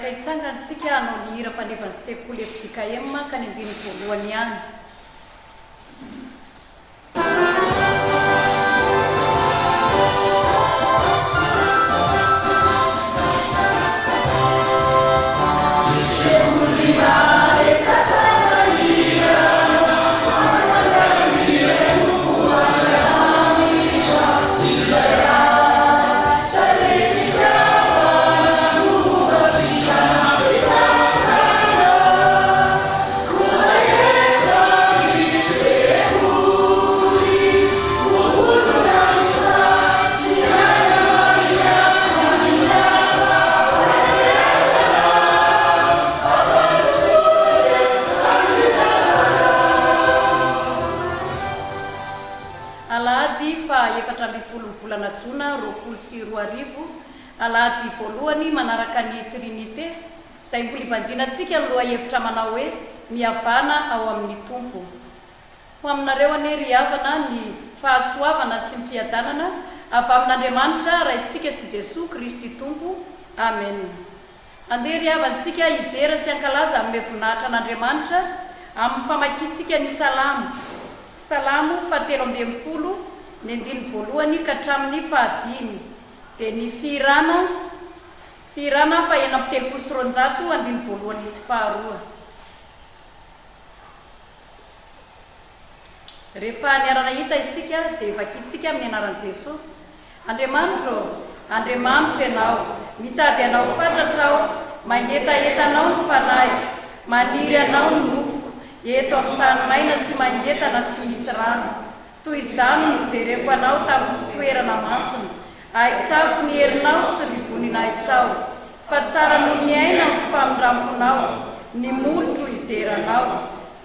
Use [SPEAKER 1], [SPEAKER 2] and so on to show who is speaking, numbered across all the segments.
[SPEAKER 1] Hiaraka hitsangana isika hanao ny hira fanevan'ny sekoly fjkm ka ny andininy voalohany ihany. Alahady faha 14 ny volana jona 2020, alahady voalohany manaraka ny Trinite, izay mbola ibanjinantsika ny lohahevitra manao hoe Mihavàna ao amin'ny Tompo. Ho aminareo anie ry havana ny fahasoavana sy ny fiadanana avy amin'Andriamanitra Raintsika sy Jesoa Kristy Tompo. Amen. Andeha ry havana tsika hidera sy hankalaza hanome voninahitra an'Andriamanitra amin'ny famakiantsika ny Salamo, Salamo fahatelo amby 60, ny andininy voalohany ka hatramin'ny fahadimy, dia ny Fihirana, Fihirana faha-236, andininy voalohany sy faharoa. Rehefa niara-nahita isika, dia vakintsika amin'ny anaran'i Jesoa. Andriamanitro ô, Andriamanitro Ianao, mitady Anao fatratra aho, mangetaheta Anao ny fanahiko, maniry Anao ny nofoko, eto amin'ny tany maina sy mangetana tsy misy rano. Toy izany no nijereko Anao tamin'ny fitoerana masina, ahitako ny herinao sy ny voninahitrao. Fa tsara noho ny aina ny famindramponao, ny molotro hidera Anao.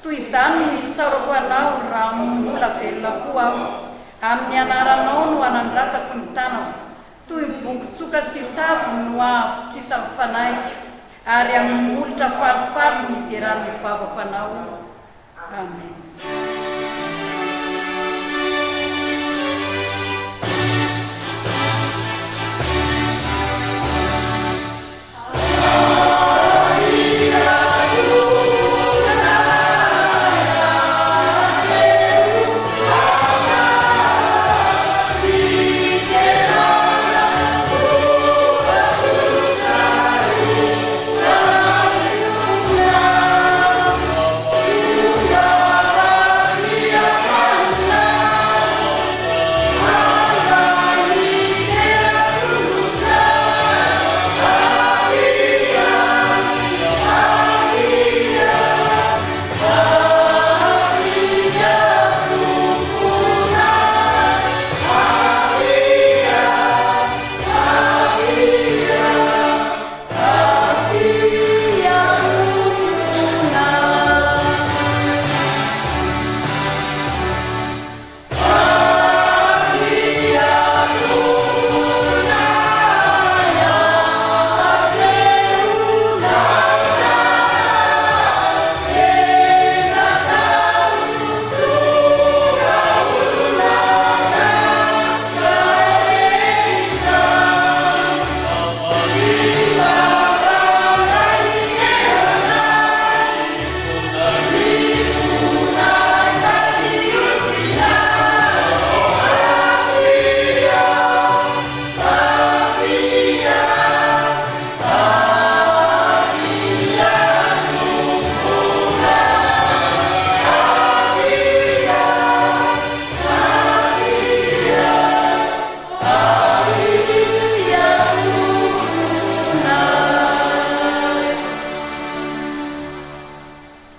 [SPEAKER 1] Toy izany no isaorako Anao raha mbola velona koa aho. Amin'ny anaranao no anandratako ny tanako. Toy ny vonkotsoka sy tavy no ahavokisan'ny fanahiko, ary amin'ny molotra falifaly no hideran'ny vavako Anao. Amen.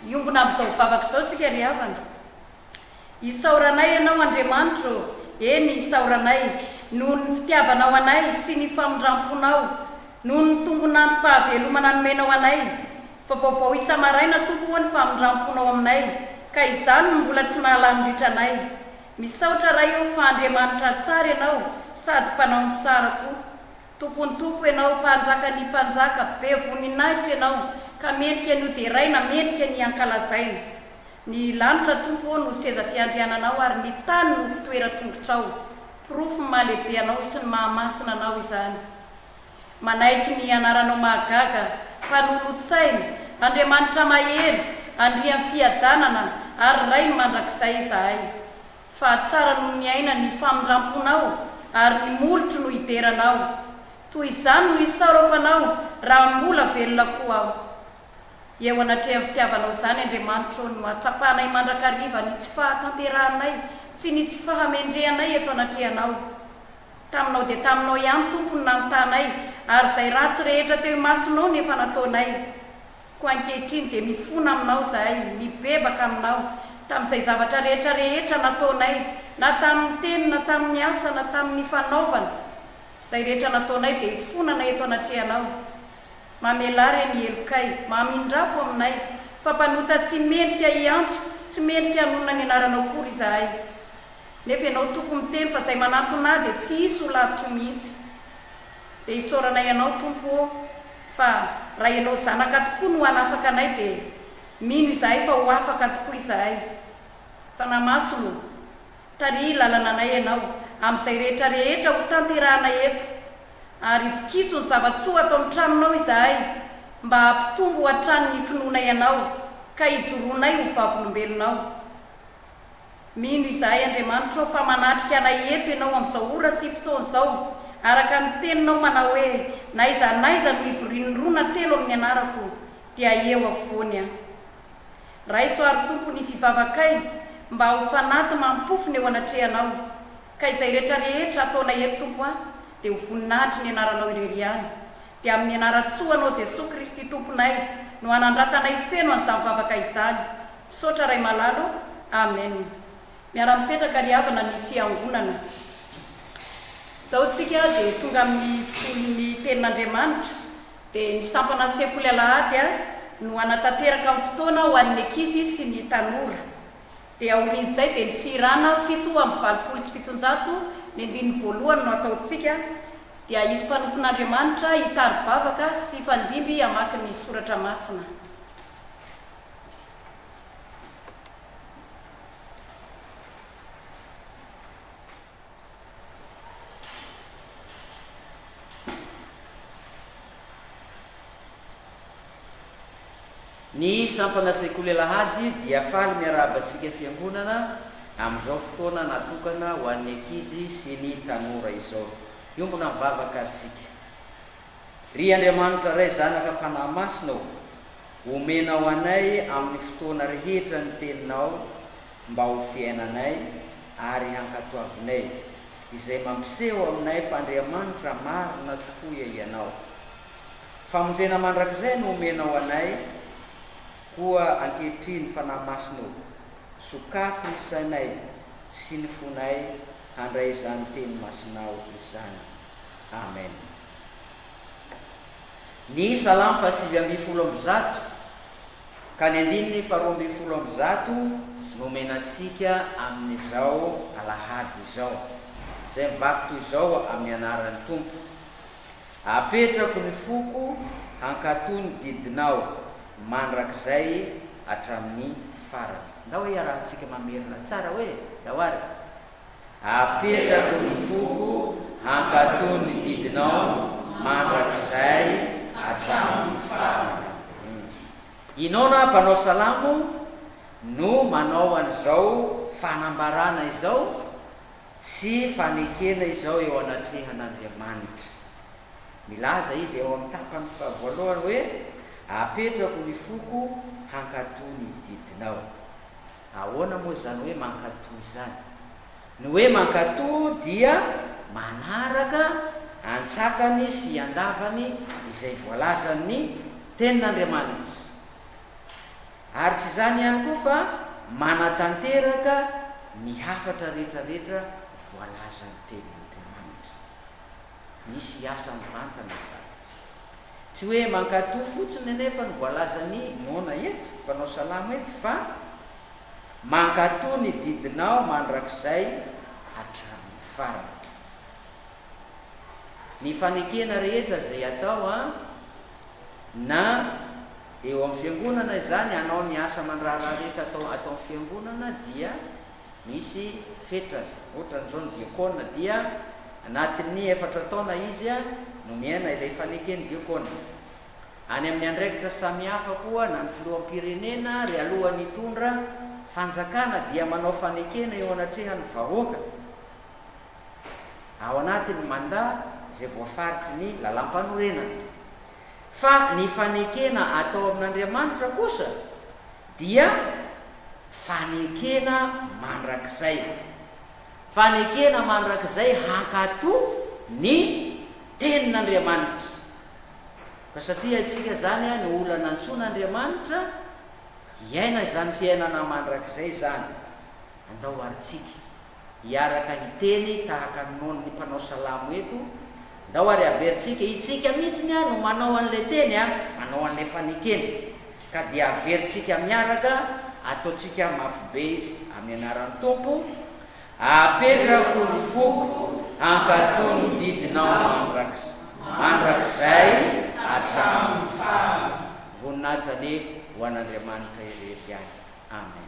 [SPEAKER 1] Hiombona amin'izao vavaka izao tsika ry havana. Isaoranay Ianao Andriamanitra ô, eny isaoranay, noho ny fitiavanao anay sy ny famindramponao, noho ny tombon'androm-pahavelomana nomenao anay. Fa vaovao isa-maraina Tompo ô ny famindramponao aminay, ka izany no mbola tsy nahalany ritra anay. Misaotra Ray ô fa Andriamanitra tsara Ianao sady mpanao ny tsara koa. Tompon'ny Tompo Ianao, Mpanjakan'ny mpanjaka, be voninahitra Ianao, ka mendrika ny ho deraina, mendrika ny hankalazaina. Ny lanitra Tompo ô no seza fiandriananao ary ny tany no fitoeran-tongotrao. Porofo ny maha lehibe Anao sy ny maha masina Anao izany. Manaiky ny anaranao mahagaga. Mpanolotsaina, Andriamanitra mahery, Andrian'ny fiadanana ary Rain'ny mandrakizay izahay. Fa tsara noho ny aina ny famindramponao ary ny molotro no hidera Anao. Toy izany no isaorako Anao raha mbola velona koa aho. Eo anatrehan'ny fitiavanao izany, Andriamanitra ô, no ahatsapanay mandrakariva ny tsy fahatanterahanay sy ny tsy fahamendrehanay eto anatrehanao. Taminao dia taminao ihany, Tompo, no nanotanay, ary izay ratsy rehetra teo imasonao no efa nataonay. Koa ankehitriny dia mifona aminao izahay, mibebaka aminao, tamin'izay zavatra rehetra rehetra nataonay, na tamin'ny teny, na tamin'ny asa, na tamin'ny fanaovana. Izay rehetra nataonay dia ifonanay eto anatrehanao. Mamelà re ny helokay, mamindrafo aminay, fa mpanota tsy mendrika hiantso, tsy mendrika hanonona ny anaranao akory izahay. Nefa ianao Tompo miteny fa izay manantona ahy dia tsy hisy ho laviko mihitsy. Dia isaoranay Anao Tompo ô, fa raha Ianao Zanaka tokoa no hanafaka anay dia mino izahay fa ho afaka tokoa izahay. Fanahy Masina ô, tarihy lalana anay Ianao amin'izay rehetra rehetra ho tanterahanay eto, ary vokiso ny zava-tsoa ato amin'ny tranonao izahay mba hampitombo hatrany ny finoanay Anao ka hijoroanay ho vavolombelonao. Mino izahay, Andriamanitra ô, fa manatrika anay eto Ianao amin'izao ora sy fotoana izao, araka ny Teninao manao hoe, N'aiza n'aiza no ivorian'ny roa na telo amin'ny Anarako, dia eo afovoany Aho. Raiso àry, Tompo, ny fivavakay, mba ho fanaty mampofona eo anatrehanao, ka izay rehetra rehetra ataonay eto, Tompo a, dia ho voninahitry ny Anaranao irery ihany. Dia amin'ny anaran-tsoanao Jesoa Kristy Tomponay no anandratanay feno an'izany vavaka izany. Misaotra Ray malala o! Amen. Miara-mipetraka ry havana ny fiangonana. Izao tsika dia tonga amin'ny tontolon'ny tenin'Andriamanitra, dia ny sampana sekoly alahady no hanatanteraka ny fotoana ho an'ny ankizy sy ny tanora. Dia aorian'izay dia ny fihirana 787 ny andininy voalohany no ataontsika, dia hisy mpanompon'Andriamanitra hitari-bavaka sy hifandimby hamaky ny soratra masina.
[SPEAKER 2] Ny Sampana Sekoly Alahady dia faly miarahaba antsika Fiangonana amin'izao fotoana natokana ho an'ny ankizy sy ny tanora izao. Hiombona mivavaka ary isika. Ry Andriamanitra Ray Zanaka Fanahy Masina ô, Omenao anay amin'ny fotoana rehetra ny Teninao mba ho fiainanay ary hankatoavinay, izay mampiseho aminay fa Andriamanitra marina tokoa Ianao. Famonjena mandrakizay no omenao anay, koa ankehitriny Fanahy Masina ô, sokafy ny sainay sy ny fonay handray izany Teny Masinao izany. Amen. Ny Salamo faha-119 ka ny andininy faha-112 no omena antsika amin'izao alahady izao, izay mivaky toy izao amin'ny anaran'ny Tompo, Apetrako ny foko hankatò ny didinao mandrakizay hatramin'ny farany. Ndao iarahantsika mamerina tsara hoe, ndao ary. Apetrako ny foko hankatò ny didinao mandrakizay hatramin'ny farany. Inona mpanao salamo no manao an'izao fanambarana izao sy fanekena izao eo anatrehan'Andriamanitra? Milaza izy eo amin'ny tapany voalohany hoe, Apetrako ny foko hankatò ny didinao. Ahoana moa izany hoe mankatò izany? Ny hoe mankatò dia manaraka antsakany sy andavany izay voalazan'ny Tenin'Andriamanitra. Ary tsy izany ihany koa fa manatanteraka ny hafatra rehetrarehetra voalazan'ny Tenin'Andriamanitra. Misy asa mivantana izany. Tsy hoe mankatò fotsiny anefa no voalazan'i Nona eto, mpanao salamo eto, fa mankatò ny didinao mandrakizay hatramin'ny farany. Ny fanekena rehetra izay atao an, na eo amin'ny fiangonana izany, hanao ny asa aman-draharaha rehetra atao ato amin'ny fiangonana dia Misy fetrany. Ohatran'izao ny diakona dia anatin'ny efatra taona izy no miaina ilay faneken'ny diakona. Any amin'ny andraikitra samihafa koa na ny filoham-pirenena ary alohan'ny hitondra fanjakana dia manao fanekena eo anatrehan'ny vahoaka ao anatin'ny mandat izay voafaritry ny lalampanorenana. Fa ny fanekena atao amin'Andriamanitra kosa dia fanekena mandrakizay. Fanekena mandrakizay hankatò ny Tenin'Andriamanitra. Ka satria isika izany no olona nantsoin'Andriamanitra hiaina izany fiainana mandrakizay izany, andao ary tsika hiaraka hiteny tahaka ny nony mpanao salamo eto, ndao ary averintsika, itsika mihitsiny no manao an'ilay teny a, manao an'ilay fanekena, ka dia averintsika miaraka, ataontsika mafy be izy amin'ny anaran'ny Tompo, Apetrako ny foko hankatò ny didinao mandrakizay hatramin'ny farany. Voninahitra anie ho an'Andriamanitra irery ihany. Amen.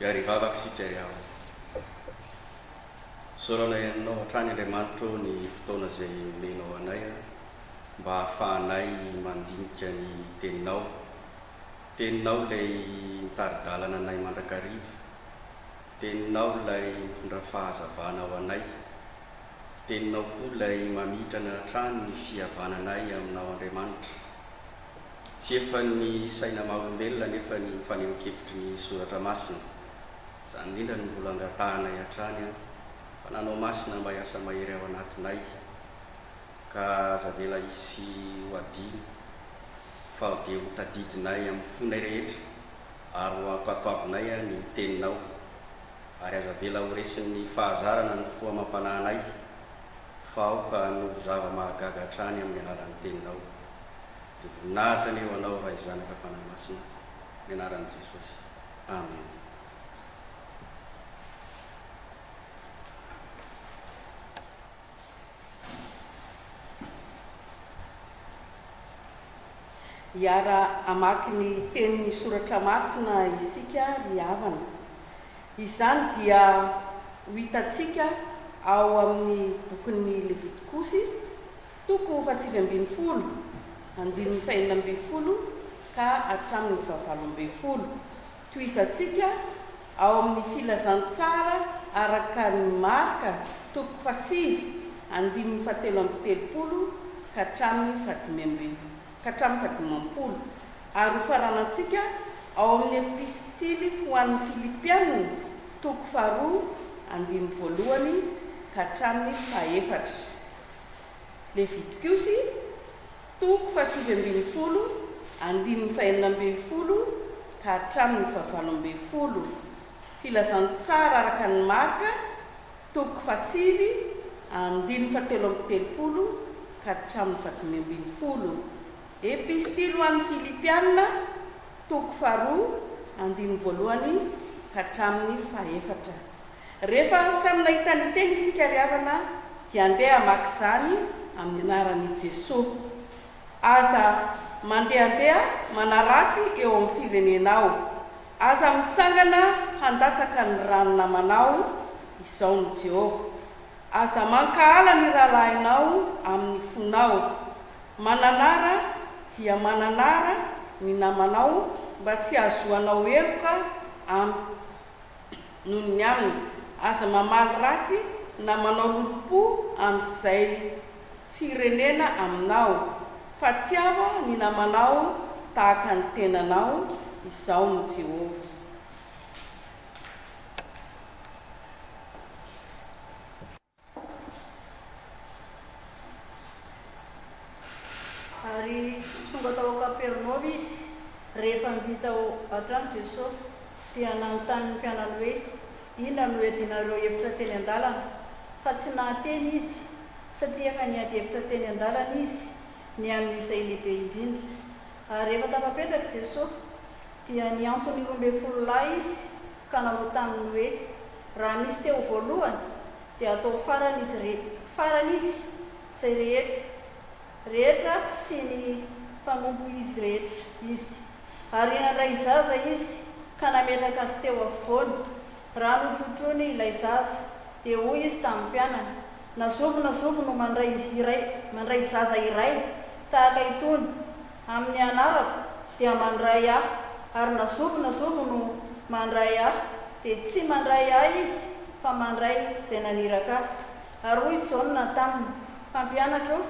[SPEAKER 3] Hiary hivavaka isika ry havana. Isaoranay Anao hatrany Andriamanitra ô ny fotoana izay omenao anay mba hahafahanay mandinika ny Teninao. Teninao ilay mitari-dalana anay mandrakariva. Teninao ilay mitondra fahazavana ho anay. Teninao koa ilay mamitrana hatrany ny fihavananay aminao Andriamanitra. Tsy efan'ny saina maha olombelona anefa ny fanehoan-kevitry ny Soratra Masina. Izany indrindra no mbola angatahanay hatrany an, fa nanao masina mba hiasa mahery ao anatinay, ka aza avela hisy ho adino, fa dia ho tadidinay amin'ny fonay rehetra ary ho ankatoavinay ny Teninao, ary aza avela ho resin'ny fahazarana ny fo amam-panahinay, fa aoka hanovo zava-mahagaga hatrany amin'ny alalan'ny Teninao. Dia voninahitra anie ho Anao Ray Zanaka Fanahy Masina, amin'ny anaran'i Jesosy. Amen.
[SPEAKER 4] Hiara-hamaky ny tenin'ny Soratra Masina isika ry havana. Izany dia ho hitantsika ao amin'ny bokin'ny Levitikosy, toko fahasivy ambin'ny folo, andininy fahenina ambin'ny folo ka hatramin'ny fahavalo ambin'ny folo. Tohizantsika ao amin'ny Filazantsara araka an'i Marka toko fahasivy andininy fahatelo amby telopolo ka hatramin'ny fahadimy amby ka hatramin'ny fahadimampolo ary hofaranantsika ao amin'ny Epistily ho an'ny Filipiana toko faharoa andininy voalohany ka hatramin'ny fahefatra. Levitikosy Toko fahasivy ambin'ny folo, andininy fahenina ambin'ny folo ka hatramin'ny fahavalo ambin'ny folo. Filazantsara araka an'i Marka, toko fahasivy, andininy fahatelo amby telopolo ka hatramin'ny fahadimy ambin'ny folo. Epistily ho an'ny Filipiana, toko faharoa, andininy voalohany ka hatramin'ny fahefatra. Rehefa samy nahita ny teny isika ry havana dia andeha hamaky izany amin'ny anaran'i Jesoa. Aza mandehandeha manaratsy eo amin'ny firenenao. Aza mitsangana handatsaka ny ran'ny namanao, izao no Jehovah. Aza mankahala ny rahalahinao amin'ny fonao. Mananara. dia mananara ny namanao mba tsy hahazoanao heloka am noho ny aminy. Aza mamaly ratsy na manao lolompo amin'izay firenena aminao, fa tiava ny namanao tahaka ny tenanao, Izaho no Jehovah.
[SPEAKER 5] Ary tonga tao Kapernaomy izy, rehefa mby tao an-trano Jesosy, dia nanontany ny mpianany hoe, Inona no iadianareo hevitra teny an-dalana? Fa tsy nahateny izy, satria efa niady hevitra teny an-dalana izy ny amin'izay lehibe indrindra. Ary rehefa tafapetraka Jesosy, dia niantso ny 12 lahy izy ka nanao taminy hoe, Raha misy te ho voalohany, dia atao farany izy re, farany izy izay rehetra rehetra sy ny mpanompo izy rehetra izy. Ary nandray zaza izy ka nametraka azy teo afovoany. Raha notrotroiny ilay zaza, dia hoy izy tamin'ny mpianany, Na zovy na zovy no mandray iray mandray zaza iray tahaka itony amin'ny anarako dia mandray ahy, ary na zovy na zovy no mandray ahy dia tsy mandray ahy izy fa mandray izay naniraka ahy. Ary hoy Jaona taminy, Mpampianatra ô,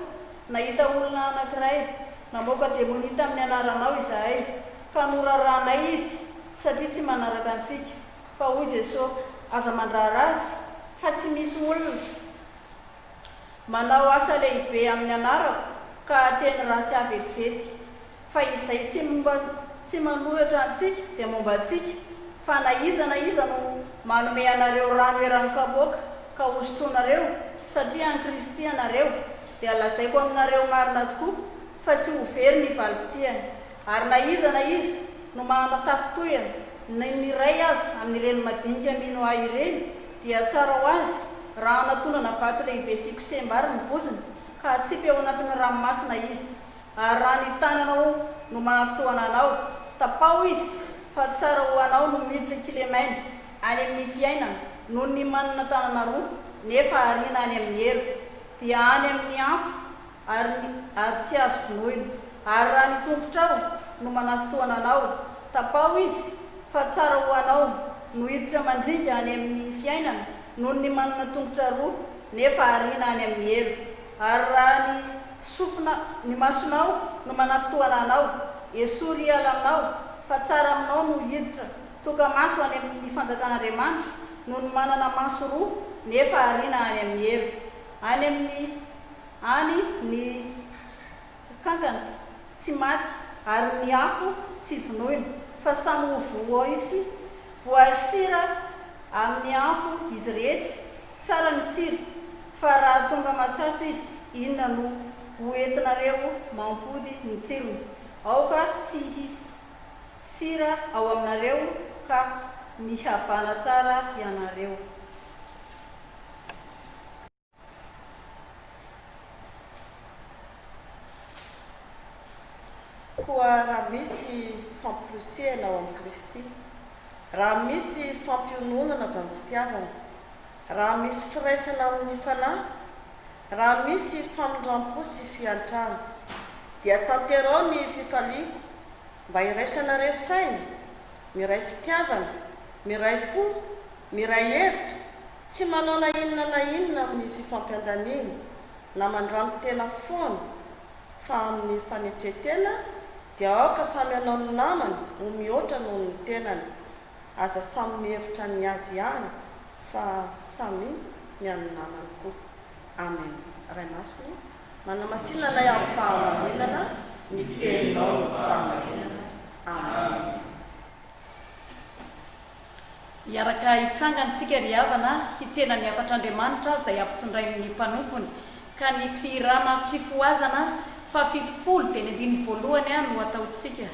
[SPEAKER 5] nahita olona anankiray namoaka demonia tamin'ny anaranao izahay, ka noraranay izy, satria tsy manaraka antsika. Fa hoy Jesoa, Aza mandrara azy, fa tsy misy olona manao asa lehibe amin'ny anarako ka hahateny ratsy ahy vetivety. Fa izay tsy momba tsy manohitra antsika dia momba antsika, fa na iza na iza no manome anareo rano eran'ny kapoaka ka hosotroinareo, satria an'i Kristy ianareo, dia lazaiko aminareo marina tokoa fa tsy ho very ny valim-pitiany. Ary na iza na iza no maha-tafintohina na ny iray aza amin'ireny madinika mino Ahy ireny, dia tsara ho azy raha anatonana vato lehibe fikoseham-bary ny vozony ka atsipy ao anatin'ny ranomasina izy. Ary raha ny tananao no maha-fitohana anao, tapaho izy, fa tsara ho anao no miditra kilemaina any amin'ny fiainana noho ny manana tanana roa nefa ariana any amin'ny helo, dia any amin'ny afo ary ny ary tsy azo vonoina. Ary raha ny tongotrao no manafintohana anao, tapaho izy, fa tsara ho anao no hiditra mandringa any amin'ny fiainana noho ny manana tongotra roa nefa ariana any amin'ny helo. Ary raha ny sofina, ny masonao no manafintohana anao, esory hiala aminao, fa tsara aminao no hiditra toka-maso any amin'ny fanjakan'Andriamanitra noho ny manana maso roa nefa ariana any amin'ny helo. Any amin'ny any ny kankana tsy maty ary ny afo tsy vonoina, fa samy ho voaisy voasira amin'ny afo izy rehetra, tsara ny sira, fa raha tonga matsatso izy, inona no ho entinareo mampody ny tsirony? Aoka tsy hisy sira ao aminareo ka mihavana tsara ianareo.
[SPEAKER 4] Koa raha misy famporisihana ao amin'i Kristy, raha misy fampiononana avy amin'ny fitiavana, raha misy firaisana amin'ny Fanahy, raha misy famindram-po sy fiantrana, dia tanteraho ny fifaliako mba hiraisanareo saina, miray fitiavana, miray fo, miray hevitra, Tsy manao na inona na inona amin'ny fifampiandaniana na mandrano-tena foana, fa amin'ny fanetren-tena dia aoka samy hanao ny namany ho mihoatra noho ny tenany. Aza samy mihevitra ny azy ihany, fa samy ny an'ny namany koa. Amen. Ray Masina o, manamasina anay amin'ny fahamarinana, ny Teninao no fahamarinana. Amen.
[SPEAKER 1] Hiaraka hitsangana isika ry havana hitsena ny hafatr'Andriamanitra izay ampitondrainy ny mpanompony, ka ny fihirana fifohazana faha 70 dia ny andininy voalohany no ataontsika.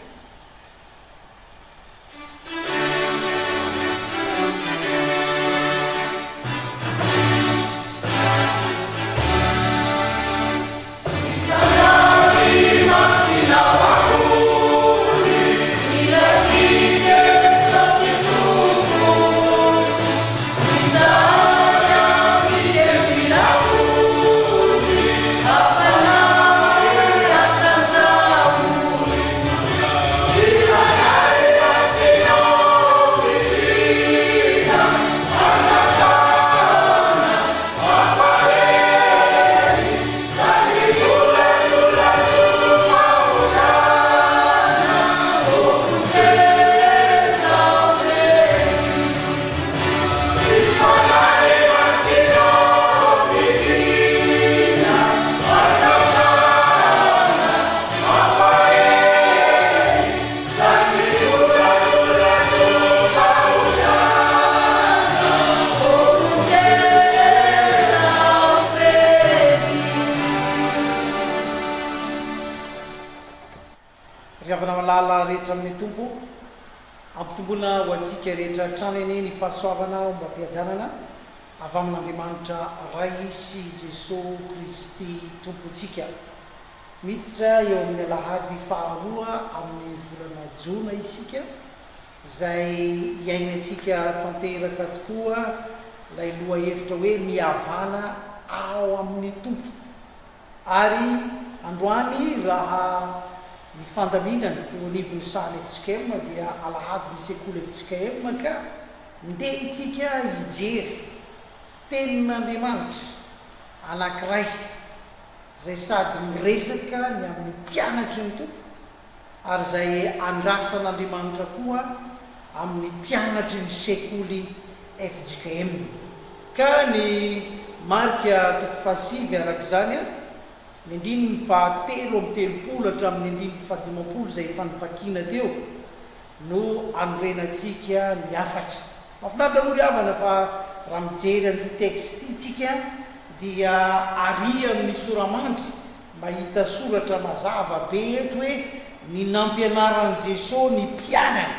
[SPEAKER 6] rehetra amin'ny Tompo. Ampitomboina ho antsika rehetra hatrany anie ny fahasoavana ombam-piadanana avy amin'Andriamanitra Ray sy Jesoa Kristy Tompontsika. Miditra eo amin'ny alahady faharoa amin'ny volana jona isika, izay iainantsika tanteraka tokoa ilay lohahevitra hoe mihavana ao amin'ny Tompo. Ary androany raha ny fandaminana eo anivon'ny sahan'ny fjkm dia alahadin'ny sekoly fjkm ka ndeha isika hijery tenin'Andriamanitra anankiray izay sady miresaka ny amin'ny mpianatry ny Tompo ary izay andrasan'Andriamanitra koa amin'ny mpianatry ny sekoly fjkm. Ka ny Marka toko fahasivy araka izany, ny andininy fahatelo amby telopolo hatramin'ny andininy fahadimampolo izay efa novakiana teo no anorenantsika ny hafatra. Mahafinaritra moa ry havana fa raha mijery an'ity texte ity tsika dia ary amin'ny sora-mandry mahita soratra mazava be eto hoe ny nampianaran'i Jesoa ny mpianany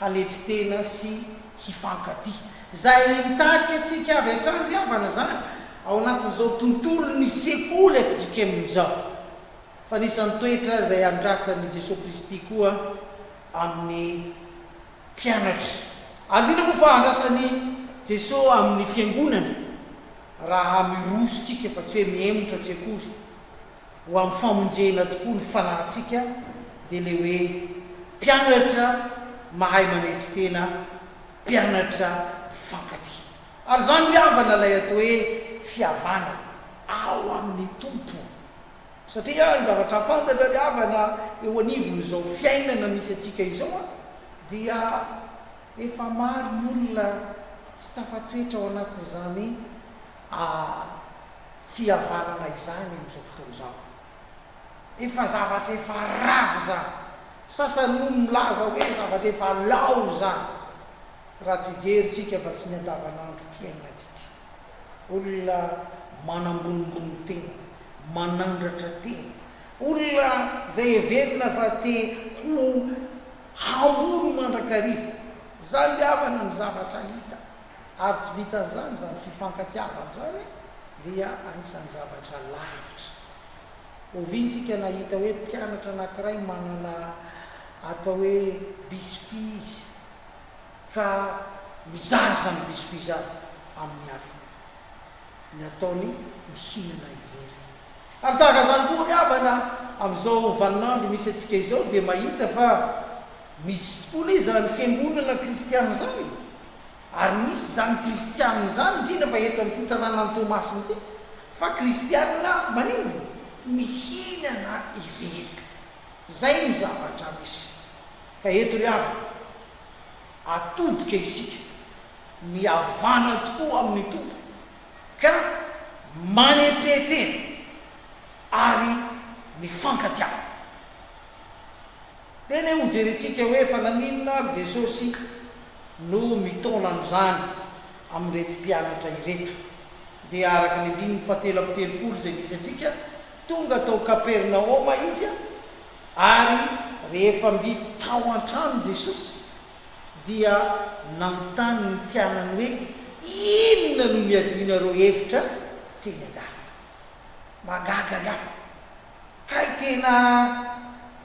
[SPEAKER 6] hanetry tena sy hifankatia. Izay mitarika antsika avy hatrany ry havana izany ao anatin'izao tontolon'ny sekoly fjkm izao. Fa anisan'ny toetra izay andrasan'i Jesoa Kristy koa amin'ny mpianatra. Ary mino moa fa andrasan'i Jesoa amin'ny fiangonana raha miroso tsika fa tsy hoe mihemotra tsy akory ho amin'ny famonjena tokoa ny fanahintsika dia ilay hoe mpianatra mahay manetry tena, mpianatra mifankatia. Ary izany ry havana ilay atao hoe fihavanana ao amin'ny Tompo. Satria ny zavatra fantatra ry havana eo anivon'izao fiainana misy antsika izao dia efa maro ny olona tsy tafatoetra ao anatin'izany fihavanana izany amin'izao fotoana izao. Efa zavatra efa rava izany. Sasany moa milaza hoe zavatra efa lao izany. Raha tsy hijery tsika fa tsy ny andavanandrom-piainantsika. Olona manambonimbony tena, manandratra tena, olona izay heverina fa te ho ambony mandrakariva. Izany ry havana ny zavatra hita. Ary tsy vitan'izany, izany fifankatiavana izany dia anisan'ny zavatra lavitra. Oviana tsika nahita hoe mpianatra anankiray manana atao hoe biscuit izy ka mizara izany biscuit izany amin'ny hafa. Ny ataony mihinana irery. Ary tahaka izany koa ry havana, amin'izao vaninandro misy antsika izao dia mahita fa misy tokoa anie izany fiangonana kristiana izany e! Ary misy izany kristianina izany, indrindra fa eto amin'ity tanànan'i Toamasina ity, fa kristianina maninona? Mihinana irery. Izay ny zavatra misy. Ka eto ry havana, atodika isika, mihavana tokoa amin'ny Tompo, ka manetre-tena ary mifankatiava. Tena hoe hojerentsika hoe fa naninona ary Jesosy no mitaona an'izany amin'ireto mpianatra ireto. Dia araka ny andininy fahatelo amby telopolo izay nisy antsika, tonga tao Kapernaoma Izy ary rehefa mby tao an-trano Jesosy dia nanontany ny mpianany hoe inona no niadianareo hevitra teny an-dalana. Mahagaga ry hafa. Kay tena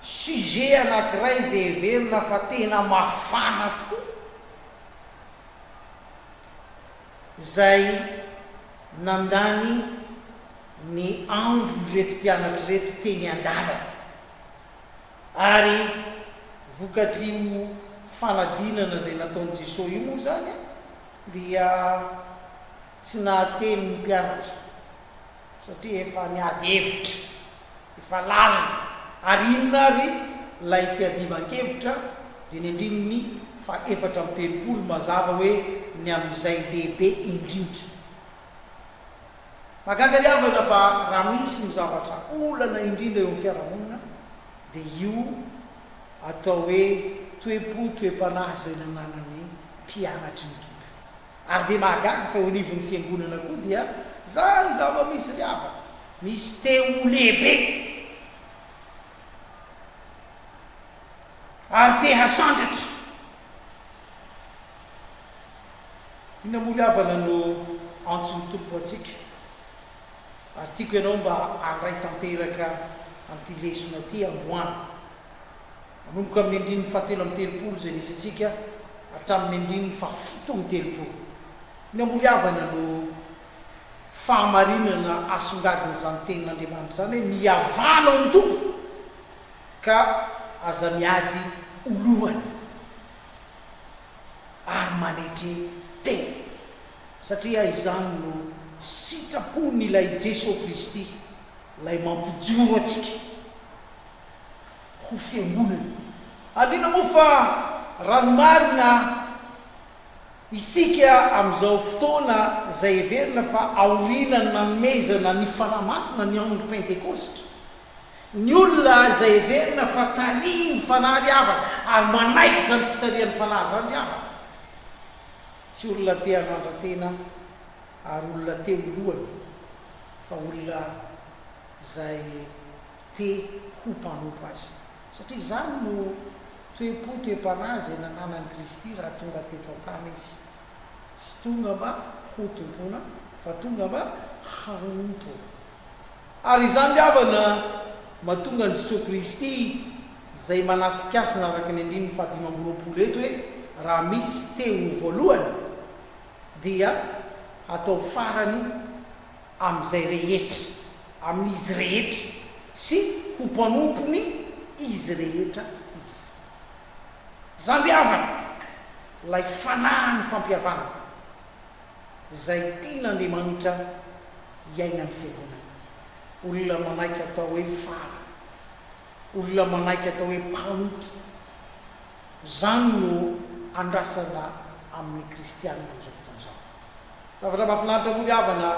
[SPEAKER 6] sujet anakiray izay heverina fa tena mafana tokoa izay nandany ny andron'ireto mpianatra ireto teny an-dalana ary vokatr'io fanadinana izay nataon'i Jesoa io moa izany dia tsy nahateny ny mpianatra satria efa niady hevitra, efa lalina, ary inona ary ilay fiadivan-kevitra, dia ny andininy faha 34 mazava hoe ny amin'izay lehibe indrindra. Mahagaga ry havana fa raha misy ny zavatra olana indrindra eo amin'ny fiarahamonina dia io atao hoe toe-po, toe-panahy izay nananan'ny mpianatry ny Tompo. Ary dia mahagaga fa eo anivon'ny fiangonana koa dia izany zava-misy ry havana. Misy te ho lehibe. Ary te hasandratra. Inona moa ry havana no antson'ny Tompo antsika? Ary tiako ianao mba handray tanteraka an'ity lesona ity androany. Manomboka amin'ny andininy fahatelo amby 30 izay nisy antsika hatramin'ny andininy fahafito amby 30. Inona moa ry havana no fahamarinana asongadin'izany tenin'Andriamanitra izany hoe mihavana ao amin'ny Tompo ka aza miady ho lohany ary manetre tena satria izany no sitrapon'ilay Jesoa Kristy ilay mampijoro antsika ho fiangonana. Alina moa fa raha ny marina isika amin'izao fotoana izay heverina fa aorianan'ny nanomezana ny Fanahy Masina ny andro Pentekositra, ny olona izay heverina fa tarihin'ny Fanahy ry havana ary manaiky izany fitarihan'ny Fanahy izany ry havana, tsy olona te hanandra-tena ary olona te ho lohany fa olona izay te ho mpanompo Azy. Satria izany no toe-po, toe-panahy izay nananan'i Kristy raha tonga teto an-tany Izy. Tsy tonga mba ho tompoina fa tonga mba hanompo. Ary izany ry havana mahatonga an'i Jesoa Kristy izay manasikasina araka ny andininy fahadimy amby 20 eto hoe raha misy te ho voalohany dia hatao farany amin'izay rehetra, amin'izy rehetra, sy ho mpanompony izy rehetra izy. Izany ry havana, ilay fanahin'ny fampihavanana izay tian'Andriamanitra hiainan'ny Fiangonana. Olona manaiky atao hoe fara, olona manaiky atao hoe mpanompo, izany no andrasana amin'ny kristiana amin'izao fotoana izao. Zavatra mahafinaritra moa ry havana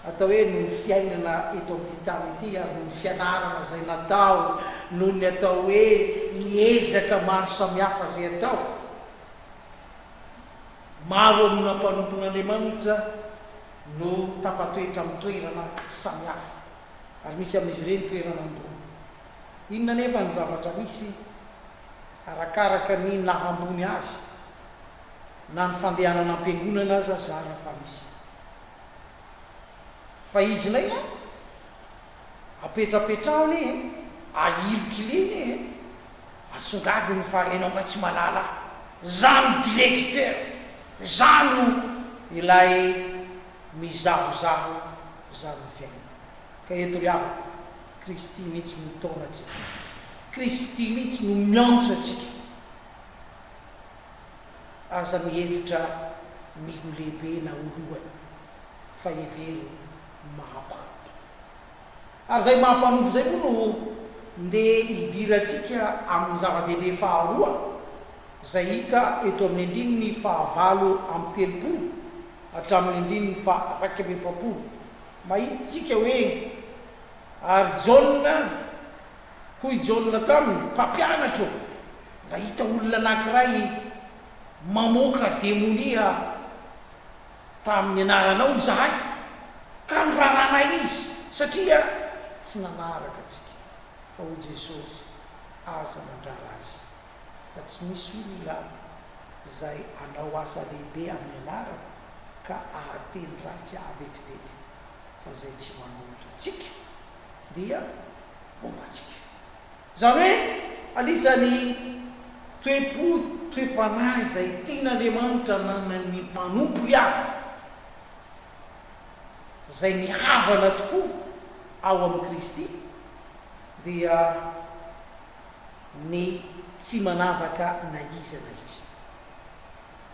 [SPEAKER 6] atao hoe noho ny fiainana eto amin'ity tany ity ary noho ny fianarana izay natao, noho ny atao hoe ny ezaka maro samihafa izay atao. Maro amina mpanompon'Andriamanitra no tafatoetra amin'ny toerana samihafa ary misy amin'izy ireny toerana ambony. Inona anefa ny zavatra misy arakaraka ny naha ambony azy? Na ny fandehanana am-piangonana aza zara fa misy. Fa izy indray an! Apetrapetraho anie e! Ahilikiliho anie e! Asongadiny fa enao nga tsy malala ahy. Za no directeur! Za no ilay mizahozaho za no fiainana. Ka eto ry havana, Kristy mihitsy mitaona antsika. Kristy mihitsy no miantso antsika. Aza mihevitra ny ho lehibe na ho lohany, fa hevero ny maha mpanompo. Ary izay maha mpanompo izay moa no ndeha hidirantsika amin'ny zava-dehibe faharoa, izay hita eto amin'ny andininy fahavalo amby 30 hatramin'ny andininy faha-41. Mahita isika hoe, Ary Jaona Hoy Jaona taminy, Mpampianatra ô, nahita olona anankiray mamoaka demonia tamin'ny anaranao izahay, ka noraranay izy, satria tsy nanaraka antsika. Fa hoy Jesosy, Aza mandrara azy, fa tsy misy olona izay hanao asa lehibe amin'ny anarako ka hahateny ratsy ahy vetivety, fa izay tsy manohitra antsika dia momba antsika. Izany hoe anisan'ny toe-po, toe-panahy izay tian'Andriamanitra ananan'ny mpanompony avy, izay mihavana tokoa ao amin'i Kristy, dia ny tsy manavaka na iza na iza.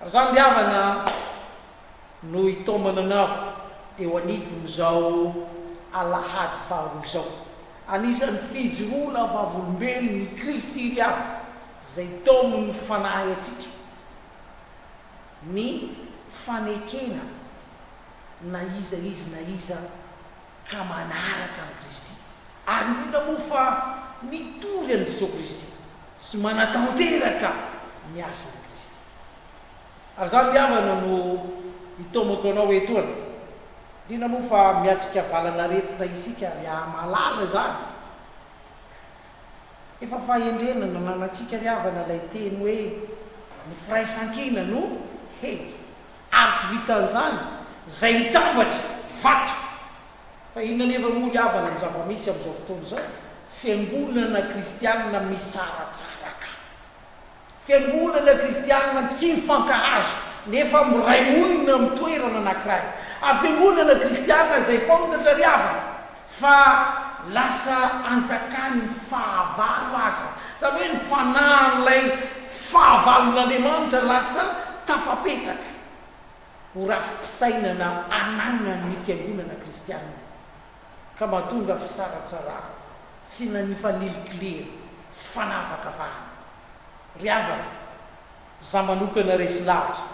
[SPEAKER 6] Ary izany ry havana no hitaomana anao eo anivon'izao alahady faharoa izao. Anisan'ny fijoroana vavolombelon'i Kristy ry havana, izay taomin'ny Fanahy antsika, ny fanekena na iza izy na iza ka manaraka an'i Kristy. Ary indrindra moa fa mitory an'i Jesoa Kristy sy manatanteraka ny asan'i Kristy. Ary izany ry havana no itaomako anao etoana. Indrindra moa fa miatrika valan'aretina isika ary hahamalala izany. Efa fahendrena nananantsika ry havana ilay teny hoe ny firaisankina no hery. Ary tsy vitan'izany, izay mitambatra, vato. Fa inona anefa moa ry havana ny zava-misy amin'izao fotoana izao? Fiangonana kristianina misaratsaraka. Fiangonana kristianina tsy mifankahazo nefa miray monina amin'ny toerana anankiray. Ary fiangonana kristianina izay fantatra ry havana fa lasa anjakan'ny fahavalo aza. Izany hoe ny fanahin'ilay fahavalon'Andriamanitra lasa tafapetraka ho rafi-pisainana ananan'ny fiangonana kristianina ka mahatonga fisaratsarahana, finanifanilikileana, fanavakavahana. Ry havana, za manokana resy lahatra.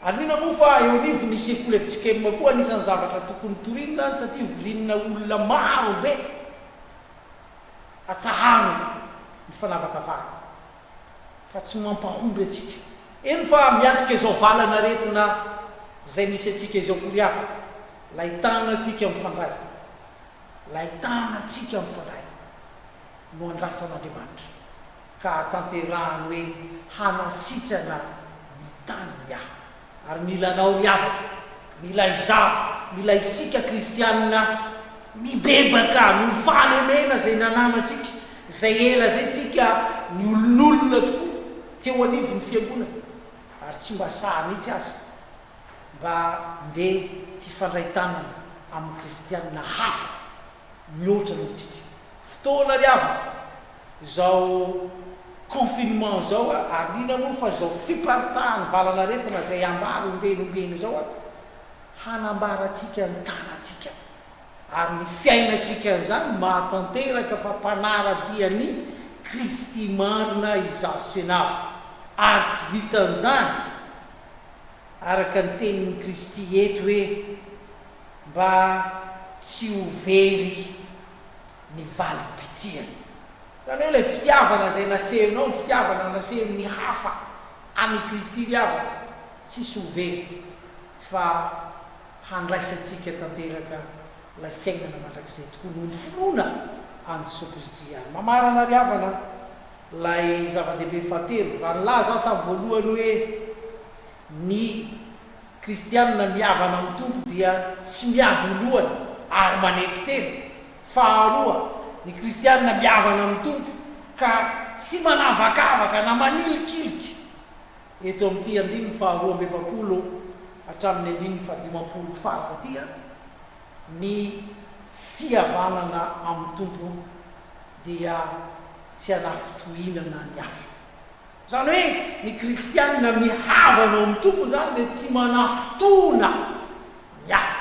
[SPEAKER 6] Ary inona moa fa eo anivon'ny sekoly fjkm koa anisan'ny zavatra tokony torina izany satria vilinina olona maro be. Atsaharo ny fanavakavahana fa tsy mampahomby antsika. Eny fa miatrika izao valan'aretina izay misy antsika izao koa ry havana, ilay tanantsika mifandray, ilay tanantsika mifandray. no andrasan'Andriamanitra, ka hahatanterahany hoe hanasitrana ny taniny aho. Ary mila anao ry havako, mila izaho, mila isika kristianina mibebaka noho ny fahalemena izay nananantsika, izay ela izay tsika niolonolona tokoa teo anivon'ny fiangonana, ary tsy mba sahy mihitsy aza mba ndeha hifandray tanana amin'ny kristianina hafa mihoatra noho tsika. Fotoana ry havana izao confinement izao a, ary inona moa fa izao fiparitahan'ny valan'aretina izay ambara ombieny ombieny izao a, hanambarantsika ny tanantsika ary ny fiainantsika an'izany mahatanteraka fa mpanara-dia an'i Kristy marina izaho sy ianao. Ary tsy vitan'izany, araka ny tenin'i Kristy eto hoe, mba tsy ho very ny valim-pitiany. Izany hoe ilay fitiavana izay nasehonao, ny fitiavana nasehon'ny hafa an'i Kristy ry havana, tsisy ho very fa handraisantsika tanteraka ilay fiainana mandrakizay tokoa noho ny finoana an'i Jesoa Kristy ihany. Mamarana ry havana ilay zava-dehibe fahatelo, raha nilaza aho tamin'ny voalohany hoe ny Kristianina mihavana amin'ny Tompo dia tsy miady ho lohany ary manetry tena. Faharoa, ny kristianina mihavana amin'ny Tompo ka tsy manavakavaka na manilikilika. Eto amin'ity andininy faharoa amby efapolo hatramin'ny andininy fahadimampolo farany ity, ny fihavanana amin'ny Tompo dia tsy hanafintohinana ny hafa. Izany hoe ny kristianina mihavana ao amin'ny Tompo izany dia tsy manafintohina ny hafa.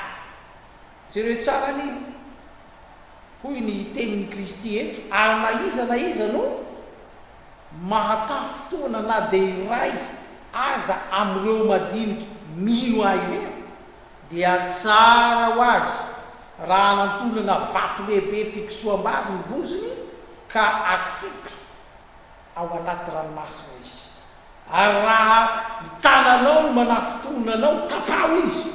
[SPEAKER 6] Jereo tsara anie, hoy ny tenin'i Kristy eto, ary na iza na iza no mahatafintohina na dia iray aza amin'ireo madinika mino Ahy ireo, dia tsara ho azy raha anantonana vato lehibe fikosoham-bary ny vozony ka atsipy ao anaty ranomasina izy. Ary raha ny tananao no manafintohina anao, tapaho izy,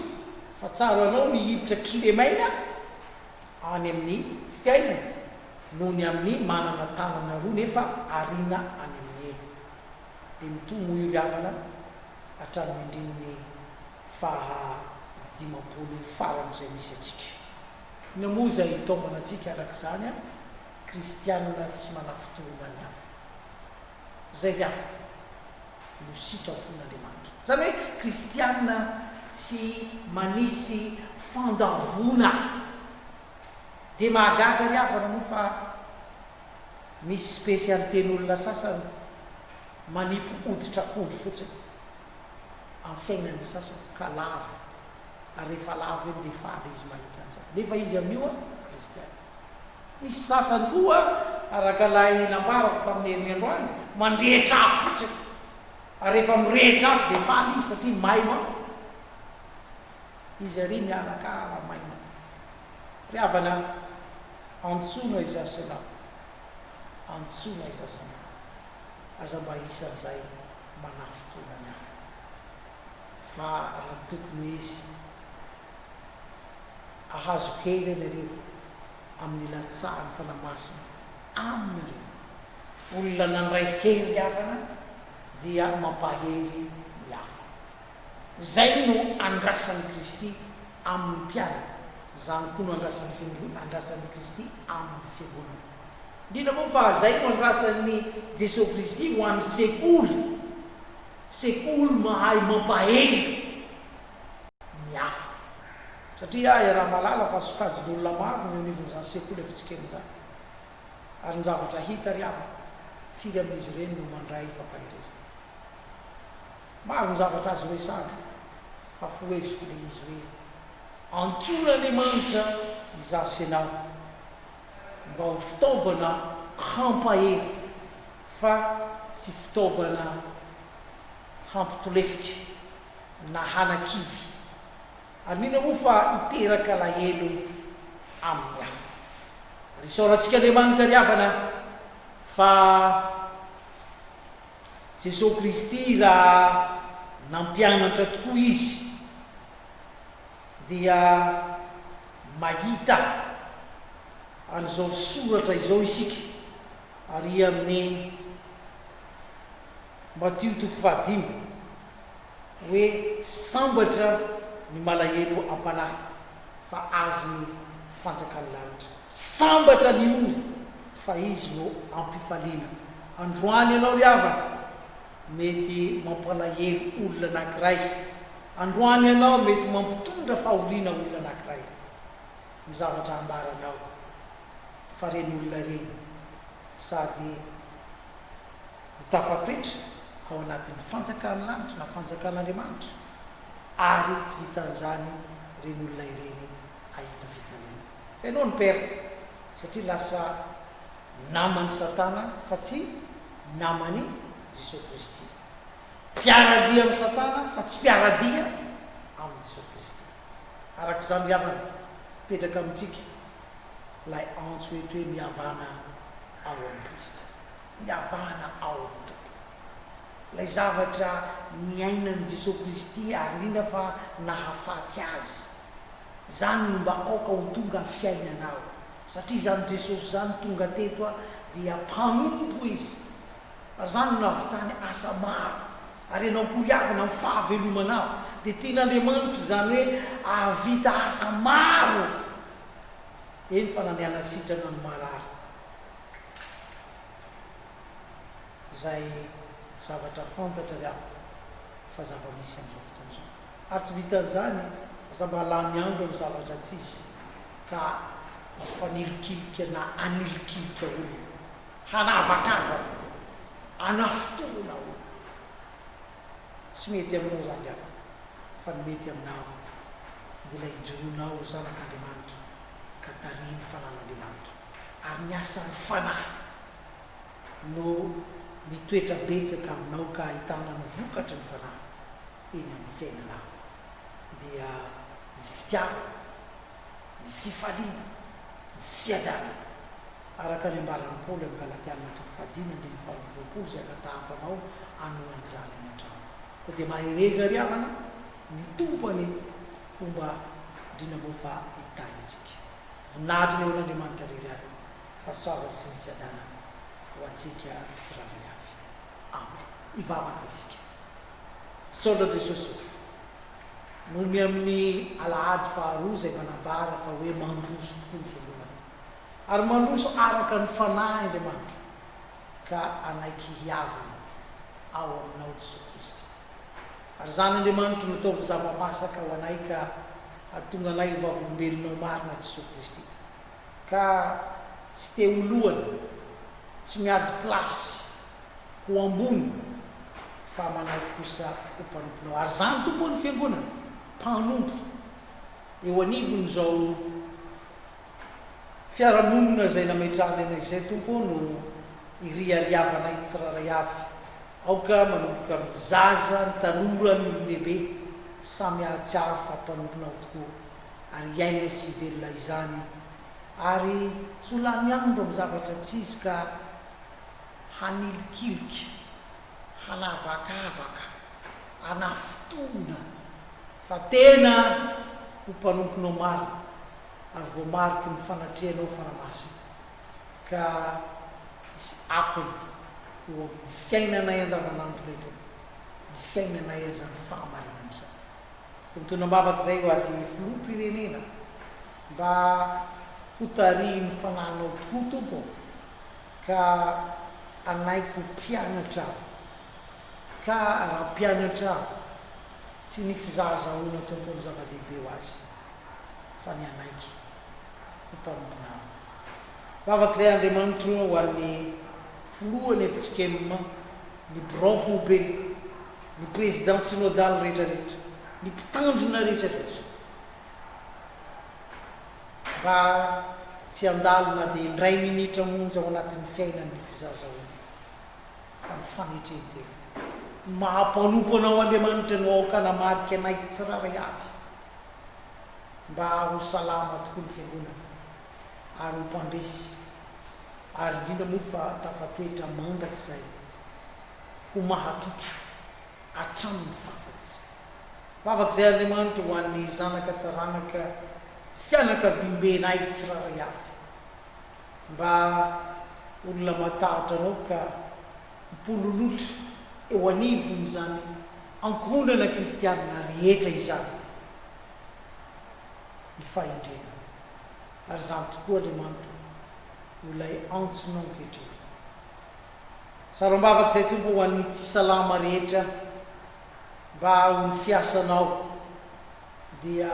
[SPEAKER 6] fa tsara anao ny hiditra kilemaina any amin'ny fiainana noho ny amin'ny manana tanana roa nefa ariana any amin'ny helo. Dia mitohy moa io ry havana hatramin'ny andininy faha 50 faran'izay misy antsika. Inona moa izay hitaomana antsika araka izany an? Kristianina tsy manafintohina ny hafa. Izay ry havana no sitrapon'Andriamanitra. Izany hoe kristianina tsy manisy fandavoana. Dia mahagaga ry havana moa fa misy spesialiten'olona sasany manipy hoditr'akondro fotsiny amin'ny fiainan'ny sasany ka lavo. Ary rehefa lavo eny dia faly izy mahita an'izany. Nefa izy amin'io kristianina. Misy sasany koa, araka ilay nambarako tamin'ny heriny androany, mandrehitra afo fotsiny. Ary rehefa mirehitra afo dia faly izy satria may manko. Izy ary miaraka ara may manko. Ry havana, antsoina izaho sy ianao. Antsoina izaho sy ianao. Aza mba isan'izay manafintohina ny hafa. Fa raha ny tokony ho izy, Hahazo hery ianareo amin'ny ilatsahan'ny Fanahy Masina aminareo. Olona nandray hery havana dia mampahery ny hafa. Izay no andrasan'i Kristy amin'ny mpianany, izany koa no andrasan'ny fiango, andrasan'i Kristy amin'ny fiangonana. Indrindra moa fa izay no andrasan'i Jesoa Kristy ho an'ny sekoly, sekoly mahay mampahery ny hafa. Satria iaraha-mahalala fa sokajin'olona maro no eo anivon'izany sekoly Afotsikeliny izany. Ary ny zavatra hita ry havana, firy amin'izy ireny no mandray fampaherezana? Maro ny zavatra azo resahana fa foheziko ilay izy hoe, antsoin'Andriamanitra izaho sy ianao mba ho fitaovana hampahery fa tsy fitaovana hampitolefika na hanakivy Ary mino moa fa hiteraka alahelo amin'ny hafa. Ary isaorantsika Andriamanitra ry havana fa Jesoa Kristy raha nampianatra tokoa Izy dia mahita an'izao soratra izao isika ary amin'ny Matio toko fahadimy. Hoe sambatra ny malahelo am-panahy fa azy ny fanjakan'ny lanitra. Sambatra ny ory fa izy no ampifaliana. Androany ianao ry havana mety mampalahelo olona anakiray. Androany ianao mety mampitondra fahoriana olona anakiray. Ny zavatra ambaranao fa reny olona ireny sady. ho tafatoetra ao anatin'ny fanjakan'ny lanitra na fanjakan'Andriamanitra, ary tsy vitan'izany ireny olona ireny hahita fifaliana. Fa ianao no perte satria lasa naman'i Satana fa tsy naman'i Jesoa Kristy. Mpiara-dia amin'i Satana fa tsy mpiara-dia amin'i Jesoa Kristy. Araka izany ry havana, mipetraka amintsika ilay antso eto hoe mihavana ao amin'i Kristy. Mihavana ao amin'ny Tompo. Ilay zavatra niainan'i Jesoa Kristy ary indrindra fa nahafaty Azy. Izany no mba aoka ho tonga fiainanao. Satria izany Jesosy izany tonga teto dia mpanompo Izy. Ary izany no nahavitany asa maro. Ary ianao koa ry havana amin'ny fahavelomanao dia tian'Andriamanitra izany hoe hahavita asa maro. Eny fa na ny hanasitrana ny marary. Izay zavatra fantatra ry havana fa zava-misy amin'izao fotoana izao. Ary tsy vitan'izany, aza mba lany andro amin'ny zavatra tsy izy ka hifanilikilika na hanilikilika olona, hanavakavaka, hanafintohina olona. Tsy mety aminao izany ry havana, fa ny mety aminao dia ilay ijoroanao ho zanak'Andriamanitra ka tarihin'ny fanan'Andriamanitra. Ary ny asan'ny Fanahy no mitoetra betsaka aminao ka ahitana ny vokatry ny Fanahy eny amin'ny fiainanao, dia ny fitiavana, ny fifaliana, ny fiadanana, araka ny ambaran'i Paoly amin'ny Galatiana toko fahadimy andininy faharoa amby 20 izay angatahako anao hanohy an'izany any an-trano. Koa dia mahereza ry havana, ny Tompo anie homba indrindra moa fa hitahy antsika. Voninahitra ny eo an'Andriamanitra irery ihany, fahasoavana sy ny fiadanana ho antsika tsirairay avy. Amen. Hivavaka isika. Misaotra Jesosy o. Noho ny amin'ny alahady faharoa izay manambara fa hoe mandroso tokoa ny fiangonana. Ary mandroso araka ny Fanahy Andriamanitra ka hanaiky hihavana ao aminao Jesosy Kristy. Ary izany Andriamanitro no ataovy zava-masaka ho anay ka hahatonga anay ho vavolombelonao marina Jesoa Kristy. Ka tsy te ho lohany, tsy miady place ho ambony fa manaiky kosa ho mpanomponao. Ary izany Tompo ô ny Fiangonana, mpanompo eo anivon'izao fiarahamonina izay nametrahana anay izay Tompo ô no iriariavanay tsirairay avy. Aoka manomboka amin'ny zaza, ny tanora, ny olon-dehibe, samy hahatsiaro fa mpanomponao tokoa ary hiaina sy hivelona izany ary tsy ho lany andro amin'ny zavatra tsy izy ka hanilikilika, hanavakavaka, hanafintohina fa tena ho mpanomponao marina ary voamariky ny fanatrehanao Fanahy Masina ka hisy akony. eo amin'ny fiainanay andavanandro ireto ny fiainanay izany fahamarinana izany. Koa mitondra am-bavaka izay ho an'ny Filoham-pirenena mba ho tarihin'ny Fanahinao tokoa Tompo ô, ka hanaiky ho mpianatra aho, ka raha mpianatra aho, tsy ny fizahazahoana Tompo no zava-dehibe ho azy, fa ny hanaiky ho mpanomponao. Vavaka izay Andriamanitro ho an'ny Filohan'ny fjkm, ny Birao Foibe, ny Président Synodal rehetra rehetra, ny Mpitandrina rehetra rehetra, mba tsy handalo na dia indray minitra monja ao anatin'ny fiainany ny fizahazahoana, fa ny fanetren-tena. Ny maha-mpanompo anao Andriamanitra no aoka hanamarika anay tsirairay avy, mba ho salama tokoa ny Fiangonana ary ho mpandresy, ary indrindra moa fa tafatoetra mandrakizay ho mahatoky hatramin'ny fahafatesana. Vavaka izay Andriamanitra ho an'ny zanaka taranaka fianakaviambenay tsirairay avy mba olona matahotra anao ka mipololotra eo anivon'izany ankohonana kristianina rehetra izany ny fahendrena ary izany tokoa Andriamanitra no ilay antsonao ankehitriny. Sarom-bavaka izay Tompo ho an'ny tsy salama rehetra mba ho ny fiasanao dia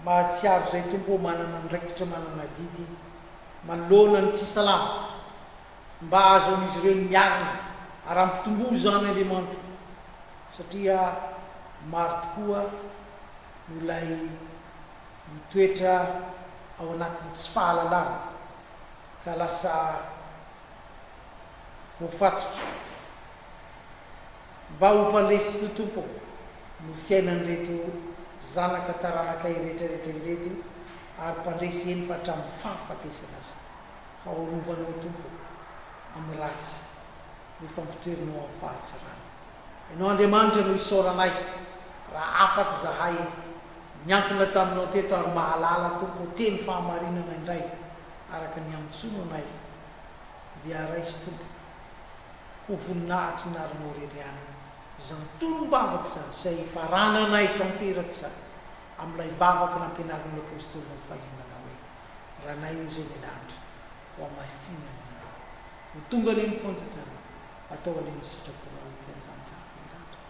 [SPEAKER 6] mahatsiaro izay Tompo ô manana andraikitra manana adidy manoloana ny tsy salama mba ahazoan'izy ireo ny miarina ary ampitomboa izany Andriamanitra satria maro tokoa no ilay mitoetra ao anatin'ny tsy fahalalana ka lasa voafatotra. Mba ho mpandresy tokoa Tompo ô no fiainan'ireto zanaka taranakay rehetra rehetra ireto ary mpandresy eny fa hatramin'ny fahafatesana aza. Ka ho arovanao Tompo ô amin'ny ratsy nefa ampitoerinao amin'ny fahatsarana. Ianao Andriamanitra no isaoranay raha afaka izahay niankina taminao teto ary mahalala Tompo ô teny fahamarinana indray araka ny antsono anay dia raiso Tompo ho voninahitry ny anaranao irery ihany izany tonom-bavaka izany izay hifarananay tanteraka izany amin'ilay vavaka nampianarin'ny Apostolinao fahiny nanao hoe, Ranay ô izay any an-danitra, ho hamasina ny anaranao. Ho tonga anie ny fanjakanao, atao anie ny sitraponao ety an-tany tahaka ny an-danitra.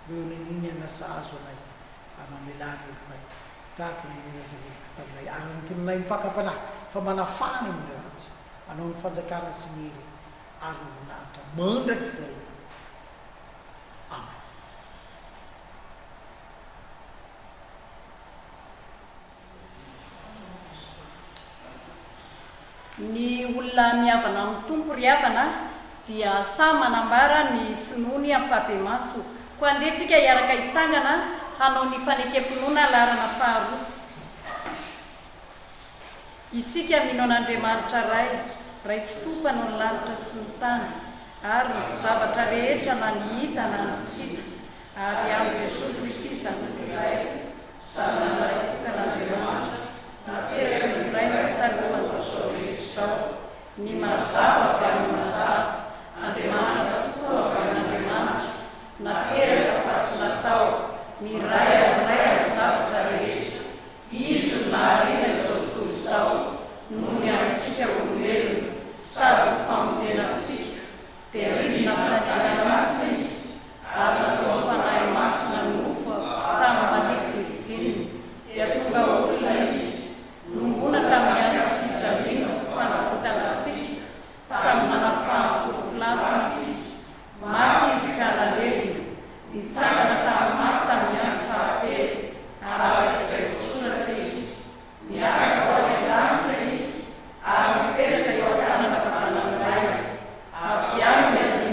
[SPEAKER 6] Omeo anay ny aina sahazo anay ary mamelà ny helokay tahaka ny nilazan'ny heloka taminay ary ny tolonay ny fakam-panahy fa manafana amin'ny ratsy. Anao ny fanjakana sy ny hery ary ny voninahitra mandrakizay. Amen.
[SPEAKER 1] Ny olona mihavana amin'ny Tompo ry havana dia sahy manambara ny finoany ampahibemaso. Koa andeha tsika hiaraka hitsangana hanao ny fanekem-pinoana laharana faharoa. Isika mino an'Andriamanitra Ray, Ray Tsitoha Mpanao ny lanitra sy ny tany, ary ny zavatra rehetra na ny hita na ny tsy hita, ary amin'i Jesoa Kristy Zanaky ny Ray, Zanany Lahitokan'Andriamanitra, nateraky ny Rainy talohan'izao rehetra izao, ny mazava avy amin'ny mazava, Andriamanitra tokoa avy amin'Andriamanitra, nateraka fa tsy natao, ny Ray amin'ny Ray amin'ny zavatra rehetra, Izy no nahariana izao tontolo izao noho ny amintsika olombelona sady ho famonjena antsika, dia nidina avy any an-danitra Izy ary nataon'ny Fanahy Masina nofo tamin'i Maria Virjiny, dia tonga olona Izy, nongona tamin'ny hazo fijaliana ho fanavotana antsika, tamin'ny nanapaham-po Pilato Izy, Maty izy ka nalevina. Nitsangana tamin'ny maty tamin'ny andro fahatelo, araka izay voasoratra izy. Niakatra ho any an-danitra izy, ary mipetraka eo an-tanana havanan'ny Ray. Avy any no hiaviany.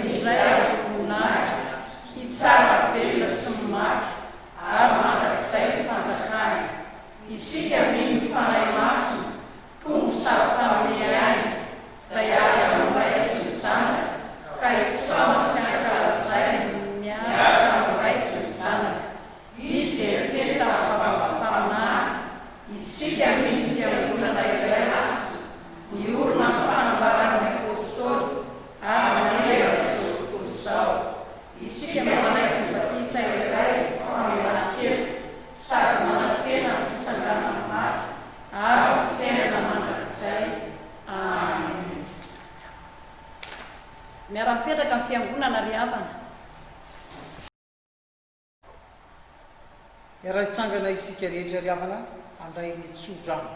[SPEAKER 6] Hiara-hitsangana isika rehetra ry havana handray ny tso-drano.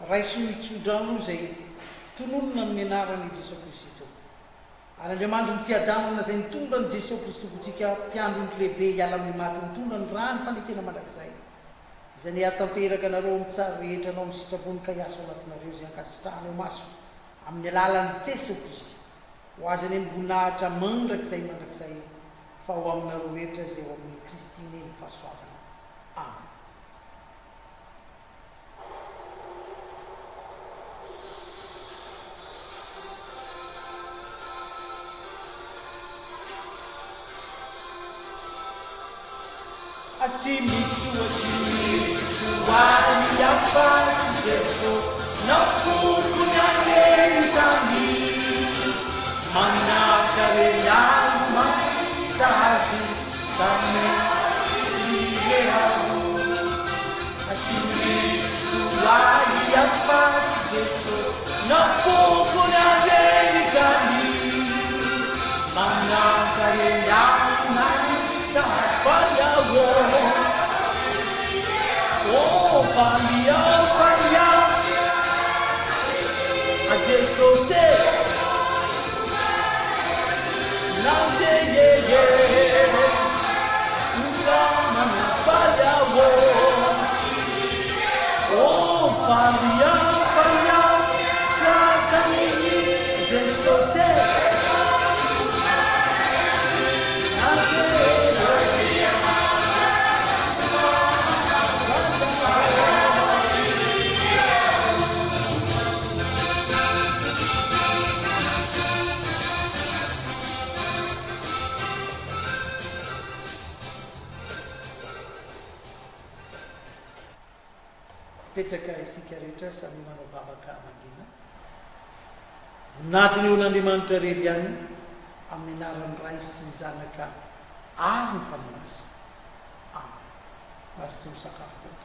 [SPEAKER 6] Raiso ny tso-drano izay tononina amin'ny anaran'i Jesoa Kristy Tompo. Ary Andriamanitry ny fiadanana izay nitondra an'i Jesoa Kristy Tompontsika, Mpiandry ondry lehibe hiala amin'ny maty nitondra ny ràn'ny fanekena mandrakizay, izay anie hahatanteraka anareo amin'ny tsara rehetra hanao ny sitrapony ka hiasa ao anatinareo izay ankasitrahany ao maso amin'ny alalan'i Jesoa Kristy. Ho Azy anie ny voninahitra mandrakizay mandrakizay fa ho aminareo rehetra izay ao amin'i Kristy anie ny fahasoavana. Amen.
[SPEAKER 7] Tsy misy ohatry ny afa-tsy Jeso Nampoko ny an'entany Manankarena ahy mahita azy
[SPEAKER 6] Mipetraka isika rehetra samy manao vavaka mangina. Voninahitry ny olon'Andriamanitra irery ihany amin'ny anaran'ny Ray sy ny Zanaka ary ny Fanahy Masina. Amen. Mazotoa misakafo daholo.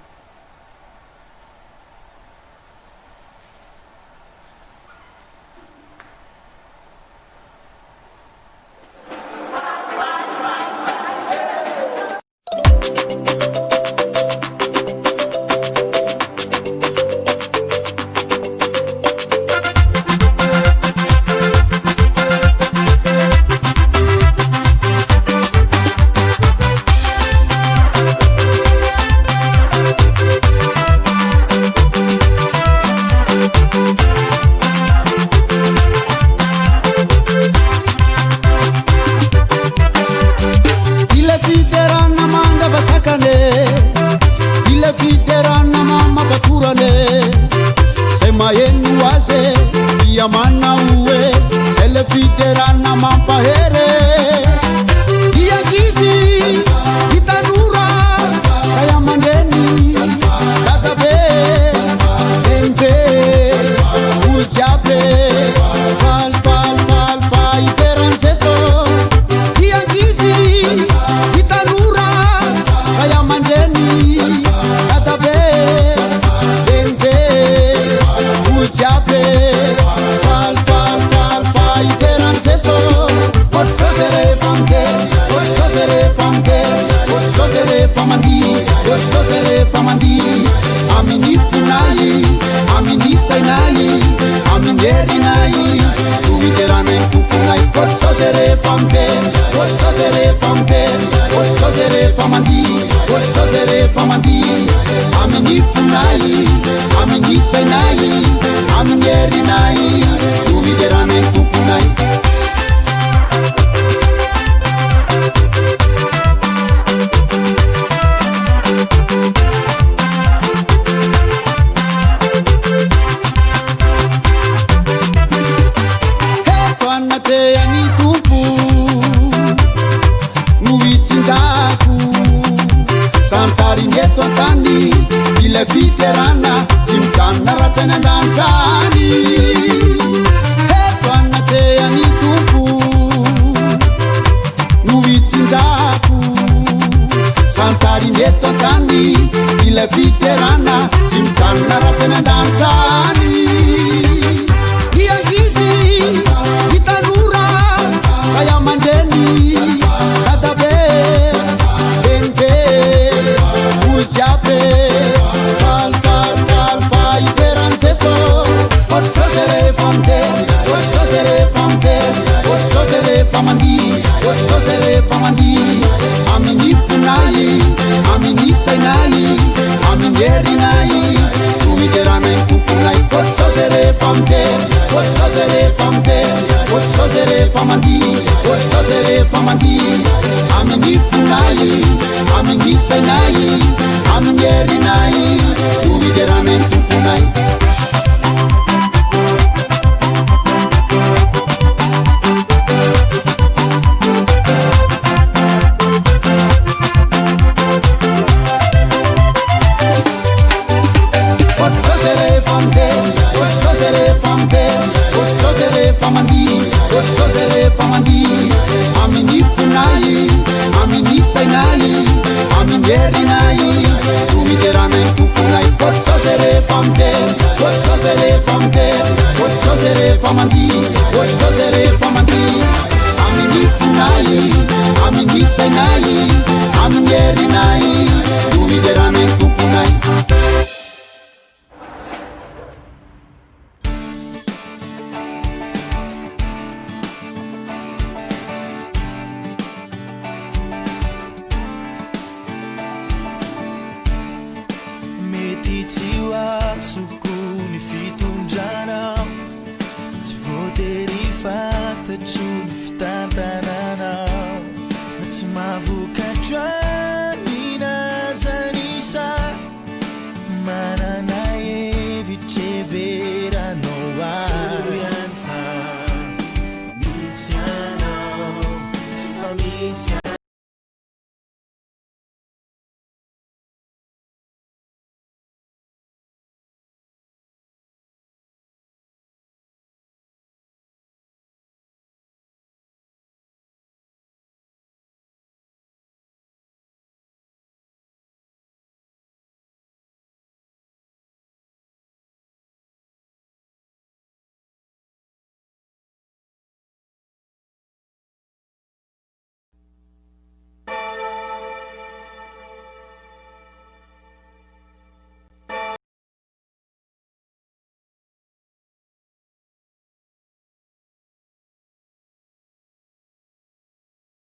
[SPEAKER 7] Ilay fiderana mandrava sakana e, ilay fiderana mamafatorana e, zay maheno azy e, dia manao hoe, zay ilay fiderana mampahery e. Ny ankizy, ny tanora, ray aman-dreny, dadabe, nenibe, olo jiaby e, faly faly faly fa hidera an'i Jeso. Ny ankizy, ny tanora, ray aman-dreny, dadabe, nenibe, olo jiaby e, faly faly faly fa hidera an'i Jeso. Ohatr'izao zay rehefa midera, ohatr'izao zay rehefa midera, ohatr'izao zay rehefa mandihy, ohatr'izao zay rehefa mandihy. Amin'ny fonay, amin'ny sainay, amin'ny herinay, no hideranay ny Tomponay. Ohatr'izao zay rehefa midera, ohatr'izao zay rehefa midera, ohatr'izao zay rehefa mandihy, ohatr'izao zay rehefa mandihy. Amin'ny fonay, amin'ny sainay, amin'ny herinay, no hideranay ny Tomponay. Eto anatrehan'ny Tompo no hitsinjako Santariny eto an-tany ilay fiderana tsy mijanona raha tsy any an-danitra any. Eto anatrehan'ny Tompo no hitsinjako Santariny eto an-tany ilay fiderana tsy mijanona raha tsy any an-danitra any. Ny ankizy, ny tanora, ray aman-dreny, dadabe, nenibe, mandihy Amin'ny fonay, amin'ny sainay, amin'ny herinay No hideranay ny Tomponay Ohatr'izao zay rehefa midera, ohatr'izao zay rehefa midera Ohatr'izao zay rehefa mandihy, ohatr'izao zay rehefa mandihy Amin'ny fonay, amin'ny sainay, amin'ny herinay No hideranay ny Tomponay. Ohatr'izao zay rehefa midera, ohatr'izao zay rehefa midera, ohatr'izao zay rehefa mandihy, ohatr'izao zay rehefa mandihy. Amin'ny fonay, amin'ny sainay, amin'ny herinay, no hideranay ny Tomponay. Ohatr'izao zay rehefa midera, ohatr'izao zay rehefa midera, ohatr'izao zay rehefa mandihy, ohatr'izao zay rehefa mandihy. Amin'ny fonay, amin'ny sainay, amin'ny herinay, no hideranay ny Tomponay.
[SPEAKER 8] Mety tsy ho azoko ny fito.